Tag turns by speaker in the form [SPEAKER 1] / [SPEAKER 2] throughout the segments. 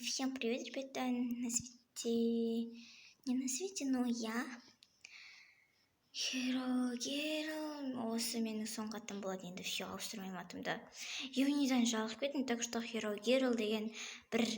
[SPEAKER 1] Всем привет, ребята, на свете, не на свете, но я Hero Girl. Осы менің соңғы атым болады енді, все, ауыстырмаймын атымды. Юнидан жалығып кеттім, так что Hero Girl деген бір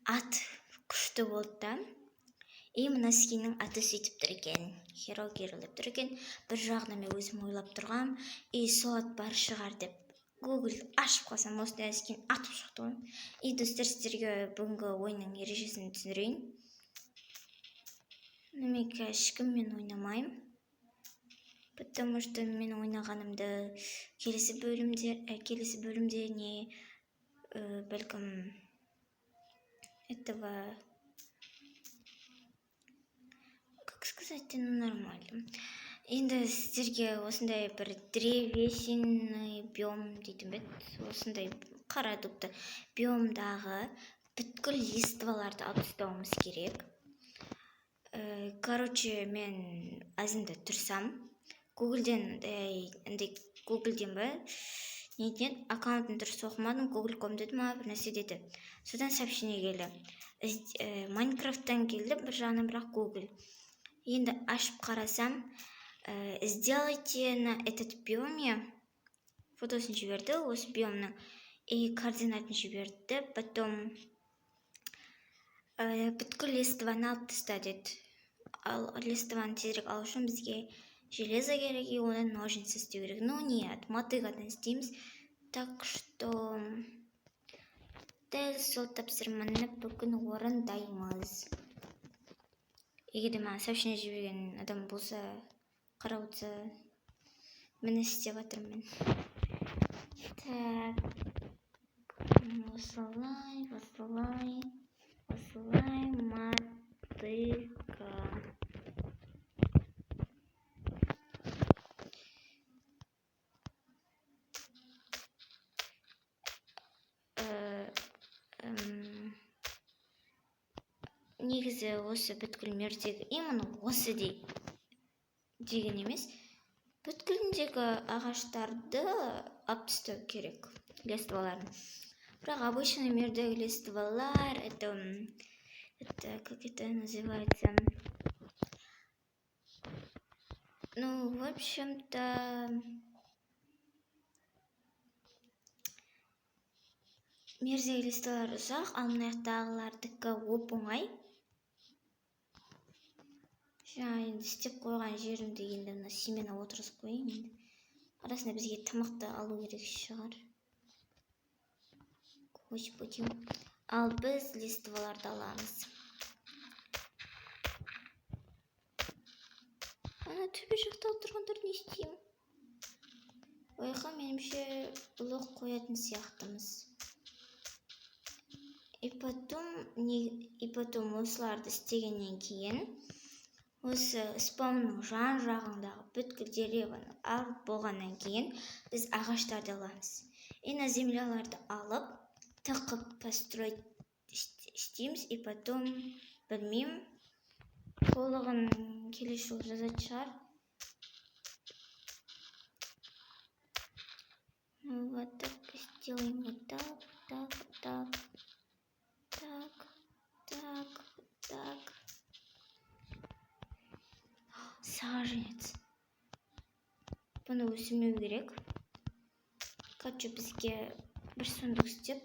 [SPEAKER 1] ат күшті болды да. И мына скиннің аты сөйтіп тұр екен. Hero Girl деп тұр екен. Бір жағынан мен өзім ойлап тұрғам, и сол ат бар шығар деп Google ашып қалсам, осындай скин атып шықты ғой. И достар, сіздерге бүгінгі ойынның ережесін түсіндірейін. Мен қазір ешкіммен ойнамаймын, потому что мен ойнағанымды келесі бөлімде не бәлкім этого, как сказать, ну, нормально. Енді сіздерге осындай бір древесный биом дейтін бе еді, осындай қара дубты биомдағы бүткіл листваларды алып тастауымыз керек. Короче, мен азында тұрсам, Гуглден, андай Гуглден ба, неден, аккаунтын дұрыс оқымадым, google.com деді ма, бір нәрсе деді. Содан сообщение келді. Майнкрафттан келді бір жағынан, бірақ Google. Енді ашып қарасам, сделайте на этот биоме, фотосын жіберді осы биомның и координатын жіберді. Потом бүткіл листваны алып таста деді. Ал листваны тезірек алу үшін бізге железо керек и оны ножницы істеу керек. Ну нет, мотыгадан істейміз. Так что дәл сол тапсырманы бүгін орындаймыз. Егер де маған сообщение жіберген адам болса, қарап отырса, міне, істеп жатырмын. Так, осылай, осылай, осылай, мотыга. Негізі осы бүткіл мирдегі, именно осы деген емес, бүткіліндегі ағаштарды алып тастау керек, листваларын. Бірақ обычный мирдегі листвалар это как это называется, ну, в общем-то, мирдегі листвалар ұзақ, ал мына жақтағылардікі оп оңай. Жаңа енді істеп қойған жерімді енді мына семена отырғызып қояйын. Енді арасында бізге тамақты алу керек шығар. Господи, ал біз листваларды аламыз. Ана төбе жақта отырғандар, не істеймін? Ол жаққа, меніңше, блок қоятын сияқтымыз. И потом осыларды істегеннен кейін, осы спаунның жан жағындағы бүткіл деревоны алып болғаннан кейін, біз ағаштарды аламыз и на земляларды алып, тықып, построить істейміз. И потом, білмеймін, толығын келесі жолы жазатын шығар. Ну вот так сделаем, вот так, вот так, вот так, так, так, так. Саженец, бұны өсірмеу керек. Короче, бізге бір сундук істеп,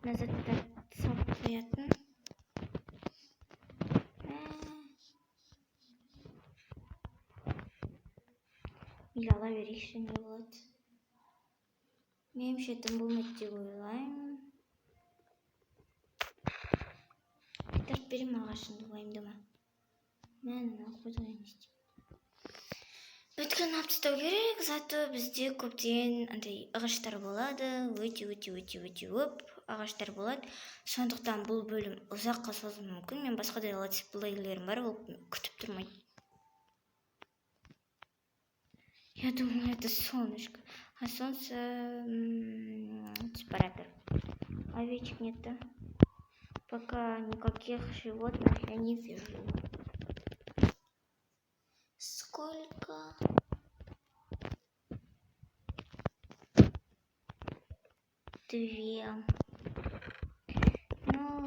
[SPEAKER 1] мына заттарды салып қоятын. Мейлі, ала берейікші, не болады? Меніңше, дым болмайды деп ойлаймын. Қайтарып беремін ағашыңды, уайымдама. Мә, мына қойдық, енді не істеймін? Бүткілін алып тастау керек, зато бізде көптеген андай ағаштар болады, өте, өте, өте, өте көп ағаштар болады. Сондықтан бұл бөлім ұзаққа созылуы мүмкін. Мен басқа да летсплейлерім бар, ол күтіп тұрмайды. Я думала, это солнышко, а солнце түсіп бара жатыр. Овечек нет, да? Пока никаких животных я не вижу. Сколько? Две. Ну,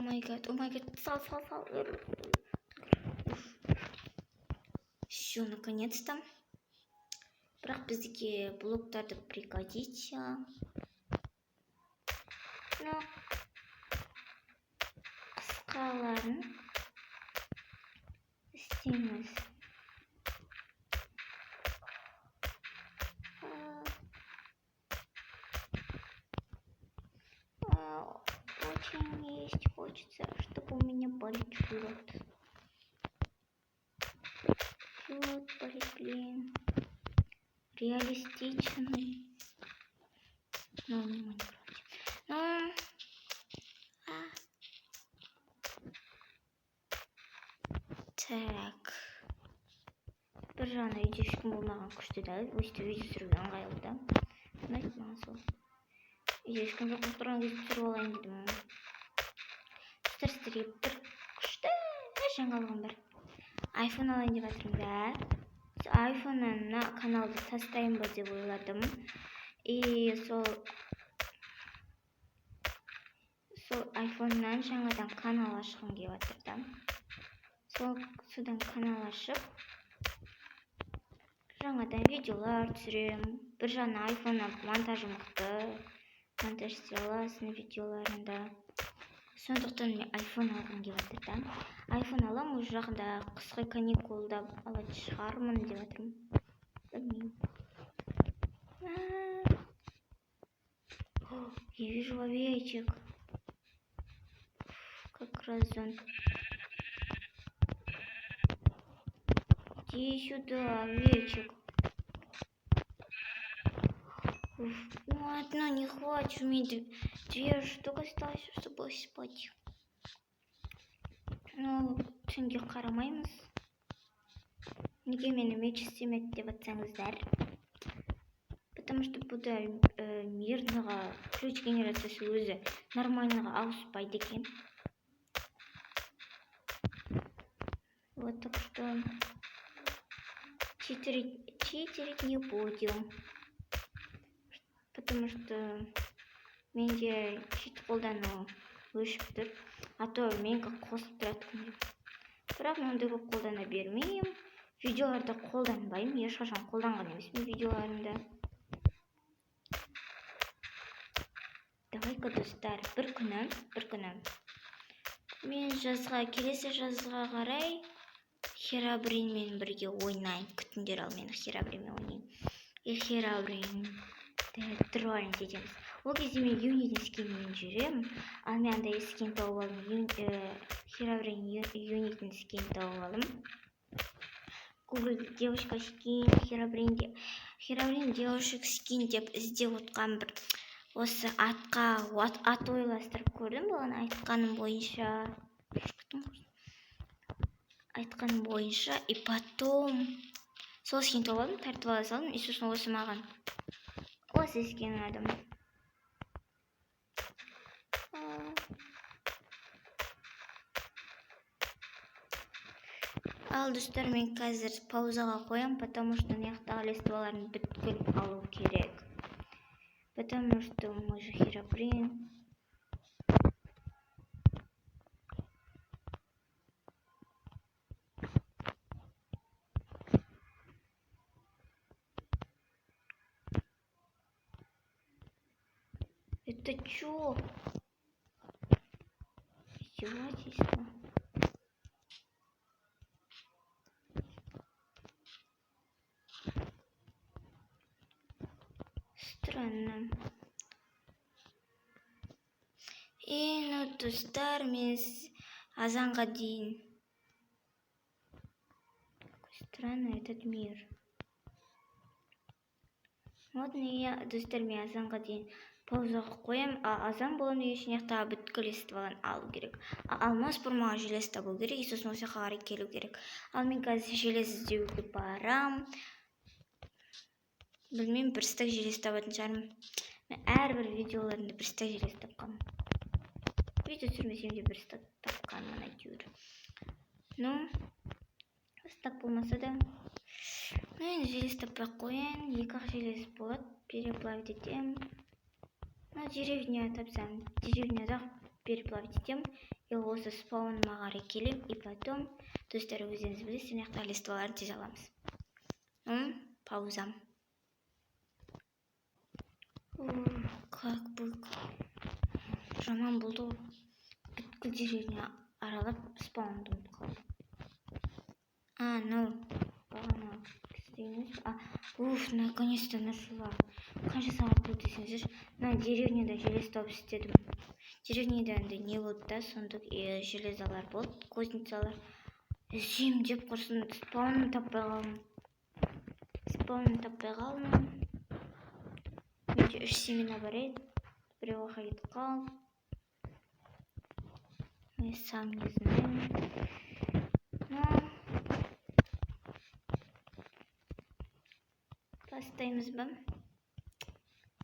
[SPEAKER 1] my god, oh my god, сал, сал, сал. Все, наконец-то. Бірақ біздіке блоктарды пригодится. Но қысқаларын істейміз. Очень есть хочется, чтобы у меня болит живот. Живот болит, блин. Реалистичный. Ну, не Майнкрафте. Ну, Так. Бір жағынан үйде ешкім болмаған күшті да, өйстіп видео түсіруге ыңғайлы да. Ұнайды маған сол. Үйде ешкім жоқ болып тұрған кезде түсіріп алайын дедім. Достар, сіздерге бір күшті жаңалығым бар. Айфон алайын деп жатырмын да. Айфоннан мына каналды тастайын ба деп ойладым. И сол айфоннан жаңадан канал ашқым келіп жатыр да. Содан канал ашып жаңадан видеолар түсіремін. Бір жағынан айфоннан монтажы мықты, монтаж істей аласың видеоларында. Сондықтан мен айфон алғым келіп жатыр да. Айфон аламын, уже жақында қысқы каникулда алатын шығармын деп жатырмын. Білмеймін. Я вижу овечек. Как раз он. Иди сюда, овечек. Уф, ну, одно не хватит, у меня две штуки осталось, чтобы спать. Ну, түнге қарамаймыз. Неге мені меч істемеді деп айтсаңыздар? Потому что бұда мирныға ключ генерациясы өзі нормальныға ауыспайды екен. Вот, так что читерить не будем. Потому что менде чит қолдану өшіп тұр. А то менікі қосылып тұрады күнде. Бірақ мен ондай көп қолдана бермеймін. Видеоларда қолданбаймын. Ешқашан қолданған емеспін видеоларымда. Давай-ка, достар, бір күні мен келесі жазға қарай Херабринмен бірге ойнайын. Күтіңдер, ал мен Херабринмен ойнайын. И Херабрин троллинг етеміз. Ол кезде мен Юнидің скинімен жүремін. Ал мен андай скин тауып алдым. Херабрин Юнидің скин тауып алдым. Google девушка скин, Херабрин деп, Херабрин девушек скин деп іздеп отқан бір осы атқа ат ойластырып көрдім. Бұған айтқаным бойынша, айтқаным бойынша, и потом сол скин тауып алдым, тартып ала салдым, и сосын осы маған осы скин ұнады. Ал достар, мен қазір паузаға қоямын, потому что мына жақтағы листваларын бүткіл алу керек. Потому что мы же Херабрин. Это чё? Издевательство? Странно. И, ну, достар, мен азанға дейін. Какой странный этот мир. Вот, я, достар, мен азанға дейін паузаға қоямын. А азан боламын деген үшін жақтағы бүткіл листваларын алу керек. Алмас бұрмаға желез табу керек, и сосын осы жаққа қарай келу керек. Ал мен қазір желез іздеуге барам. Білмеймін, бір стак желез табатын шығармын. Мен әрбір видеоларымда бір стак желез тапқанмын. Видео түсірмесем де бір стак тапқанмын әйтеуір. Ну, стак болмаса да, ну, енді желез таппай ақ қояйын. Екі ақ желез болады, переплавить етемін. Ну, деревня тапсам, деревняда переплавить етемін. И осы спауныма қарай келем. И потом, достар, өздеріңіз білесіздер, мына жақта листваларын тез аламыз. Ну, пауза. Как бы жаман болды ғой, бүткіл деревня аралап, спаунды ұмытып қалдым. А, ну, бағана кісі емес. А, уф, наконец-то нашла. Қанша сағат болды десеңіздерші, мына деревняда железо тауып істедім. Деревняда андай не болды да, сундук и железолар болды, кузницалар. Іздеймін деп құрсын, спаунын таппай қалдым. Спаунын таппай қалдым. Менде үш семена бар еді, біреуі кетіп қалды. Я сам не знаю. Но бастаймыз ба,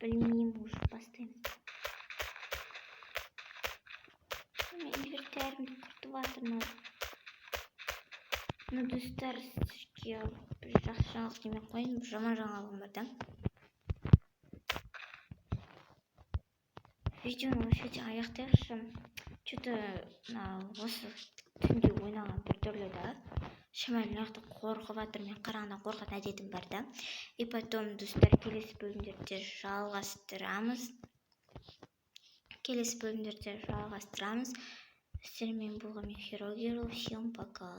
[SPEAKER 1] білмеймін уже, бастаймыз ба. Мен инвентарімді құртып жатырмын. Ну, достар, сізге бір жақсы жаңалық демей ақ қояйын, бір жаман жаңалығым бар да. Видеоны осы жерде аяқтайықшы. Че-то мына осы түнде ойнаған біртүрлі да. Шамалы мына жақта қорқып жатырмын, мен қараңғыдан қорқатын әдетім бар да. И потом, достар, келесі бөлімдерде жалғастырамыз. Келесі бөлімдерде жалғастырамыз. Сіздермен болған мен, Херогерл. Всем пока.